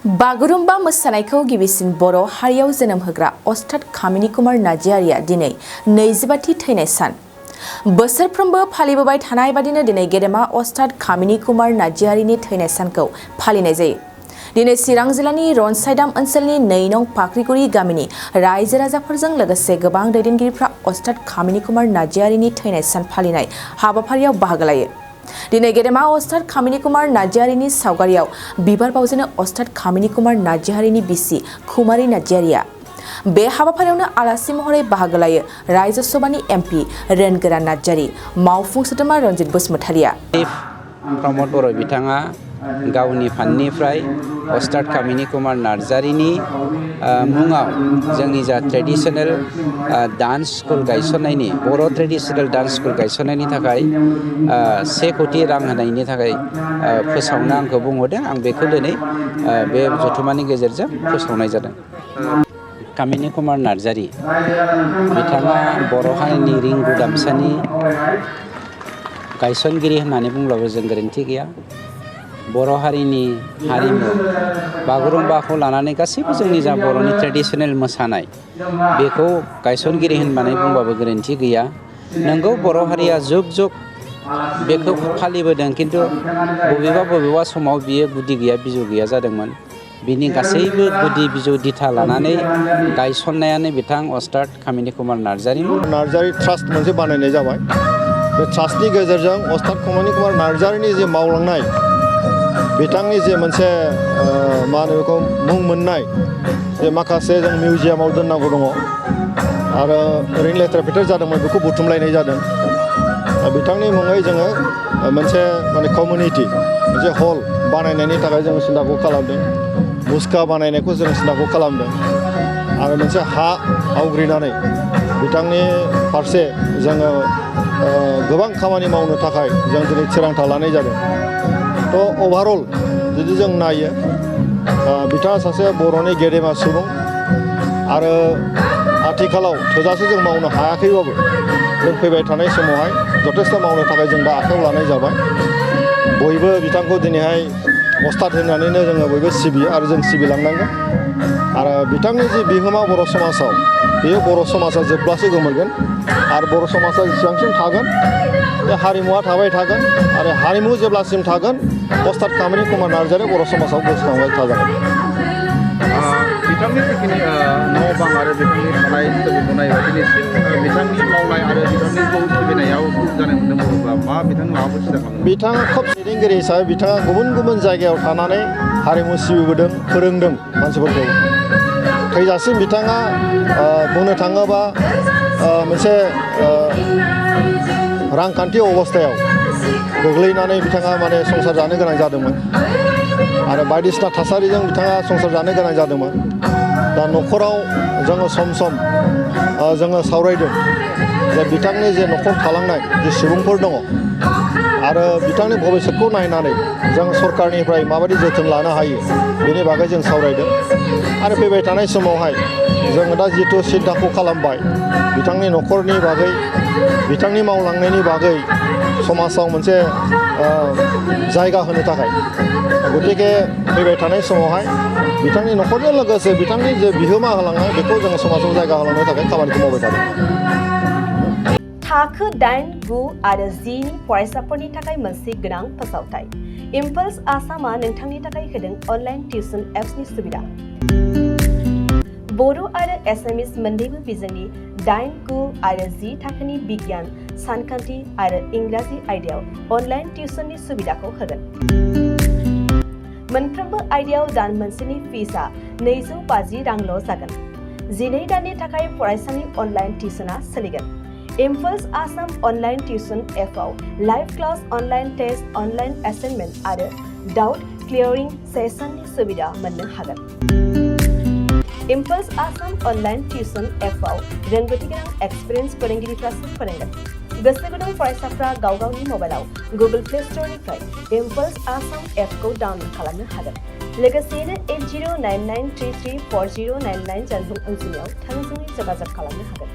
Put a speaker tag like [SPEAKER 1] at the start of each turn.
[SPEAKER 1] बागुरुम्बा मोसानायखौ गिबिसिन बर' हारियाव जोनोम होग्रा अस्ताद कामिनी कुमार नार्जारिया दिनै 25थि थैनाय सान। बोसोरफ्रोमबो फालिबोबाय थानाय बादिनो दिनै गेदेमा अस्ताद कामिनी कुमार नार्जारिनि थैनाय सानखौ फालिनाय जायो। दिनै चिरां जिल्लानि रनसाइदाम ओनसोलनि 2 नं फाख्रिगुरि गामिनि रायजो राजाफोरजों लोगोसे गोबां दैदेनगिरिफ्रा अस्ताद कामिनी कुमार नार्जारिनि थैनाय सान फालिनाय हाबाफारियाव बाहागो लायो। दिनै गेदेमा अस्ताद कामिनी कुमार नार्जारिनि सावगारियाव बिबार बावजेनो अस्ताद कामिनी कुमार नार्जारिनि बिसि कुमारी नार्जारिया। बे हाबाफारियावनो आलासि महरै बाहागो लायो रायजो सभानि एमपि रेनगोरा नार्जारि, मावफुं सोद्रोमा रनजित बसुमतारिया।
[SPEAKER 2] प्रमद बर' बिथाङा गावनि फान्डनिफ्राय अस्ताद कामिनी कुमार नार्जारिनि मुङाव जोंनि जा ट्रेडिशनेल डान्स स्कुल गायसननायनि बर' ट्रेडिशनेल डान्स स्कुल गायसननायनि थाखाय 1 कोटि रां होनायनि थाखाय फोसावनो आंखौ बुंहरदों। आं बेखौ दिनै बे जथुमानि गेजेरजों फोसावनाय जादों। कामिनी कुमार नार्जारि बिथाङा बर' हारिनि रिंगु दामसानि गायसनगिरि होननानै बुंब्लाबो जों गोरोन्थि गैया। बर' हारिनि हारिमु बागुरुम्बाखौ लानानै गासैबो जोंनि जा बर'नि ट्रेडिशनेल मोसानाय बेखौ गायसनगिरि होननानै बुंबाबो गोरोन्थि गैया। नंगौ, बर' हारिया जुग जुग बेखौ फालिबोदों, किन्तु बबेबा समाव बियो गुदि गैया बिजौ गैया जादोंमोन। बिनि गासैबो गुदि बिजौ दिथा लानानै गायसननायानो बिथां अस्ताद कामिनी कुमार नार्जारि
[SPEAKER 3] ट्रास्ट मोनसे बानायनाय जाबाय। बे ट्रास्टनि गेजेरजों अस्ताद कामिनी कुमार नार्जारिनि जे मावलांनाय बिथांनि जे मोनसे मा होनो बेखौ मुं मोननाय जे माखासे जों मिउजियामाव दोननांगौ दङ आरो ओरैनो लेथ्रा फेथेर जादोंमोन, बेखौ बुथुमलायनाय जादों। बिथांनि मुङै जोङो मोनसे कमिउनिटि मोनसे हल बानायनायनि थाखाय जों सिन्थाखौ खालामदों। मुसुखा बानायनायखौ जों सिन्थाखौ खालामदों आरो मोनसे हा आवग्रिनानै बिथांनि फारसे जोङो गोबां खामानि मावनो थाखाय जों दिनै थिरांथा लानाय जादों। तो ओभारअल जुदि जों नायो बिथाङा सासे बर'नि गेदेमा सुबुं आरो आथिखालाव थोजासे जों मावनो हायाखैबाबो जों फैबाय थानाय समावहाय जथेस्थ मावनो थाखाय जों दा आखायाव लानाय जाबाय। बयबो बिथांखौ दिनैहाय अस्ताद होननानैनो जोङो बयबो सिबियो आरो जों सिबिलांनांगोन। आरो बिथांनि जि बिहोमा बर' समाजाव, बेयो बर' समाजा जोबब्लासो गोमोरगोन आरो बर' समाजा जेसेबांसिम थागोन बे हारिमुवा थाबाय थागोन आरो हारिमु जेब्लासिम थागोन अस्ताद कामिनी कुमार नार्जारि बर' समाजाव गोसोखांबाय थाजागोन।
[SPEAKER 4] बिथांनि जिखिनि न' बां आरो बिथांनि थानाय सोलिबोनाय नायोबा दिनैसिम बिथांनि मावनाय आरो बिथांनिखौ सिबिनायाव जानाय नुनो मोनोब्ला बिथांनि माबाफोर सिन्था खालामो? बिथाङा
[SPEAKER 3] खोब दैदेनगिरि हिसाबै बिथाङा गुबुन गुबुन जायगायाव थानानै हारिमु सिबिबोदों, फोरोंदों मानसिफोरखौ। थैजासिम बिथाङा बुंनो थाङोबा मोनसे रांखान्थि अबस्थायाव गोग्लैनानै बिथाङा संसार जानो गोनां जादोंमोन आरो बायदिसिना थासारिजों बिथाङा संसार जानो गोनां जादोंमोन। दा न'खराव जोङो सम सम जोङो सावरायदों जे बिथांनि जे न'खर थालांनाय जे सुबुंफोर दङ आरो बिथांनि भबिष्यतखौ नायनानै जों सरकारनिफ्राय माबायदि जोथोन लानो हायो बेनि बागै जों सावरायदों। आरो फैबाय थानाय समावहाय जोङो दा जिथु सिन्थाखौ खालामबाय बिथांनि न'खरनि बागै, बिथांनि मावलांनायनि बागै समाजाव मोनसे जायगा होनो थाखाय। गतिके फैबाय थानाय समावहाय बिथांनि न'खरजों लोगोसे बिथांनि जे बिहोमा होलांनाय बेखौ जोङो समाजाव जायगा होलांनो थाखाय खामानिखौ मावबाय थादों।
[SPEAKER 5] थाखो 8, 9 आरो 10 नि फरायसाफोरनि थाखाय मोनसे गोनां फोसावथाय। इम्पल्स आसामआ नोंथांनि थाखाय होदों अनलाइन टिउसन एप्सनि सुबिदा। बड' आरो एसामिस मोन्नैबो बिजोंनि 8, 9 आरो 10 थाखोनि बिगियान, सानखान्थि आरो इंराजि आयदायाव अनलाइन टिउसननि सुबिदाखौ होगोन। मोनफ्रोमबो आयदायाव दान मोनसेनि फिसआ 250 रांल' जागोन। 12 दाननि थाखाय फरायसानि अनलाइन टिउसनआ सोलिगोन। इम्पल्स आसाम अनलाइन टिउसन एपआव live class, online test, online assignment आरो डाउट क्लियारिं सेसननि सुबिदा मोननो हागोन। इम्पल्स आसाम अनलाइन टिउसन एपआव रोंगौथि गोनां एक्सपिरियेन्स फोरोंगिरिफ्रासो फोरोंगोन। गोसो गुदुं फरायसाफ्रा गावगावनि मबाइलाव गुगल प्ले स्ट'रनिफ्राय इम्पल्स आसाम एपखौ डाउनल'ड खालामनो हागोन। लोगोसेयैनो 8099334099 जानबुं अनजिमायाव थोंजोङै जगाजग खालामनो हागोन।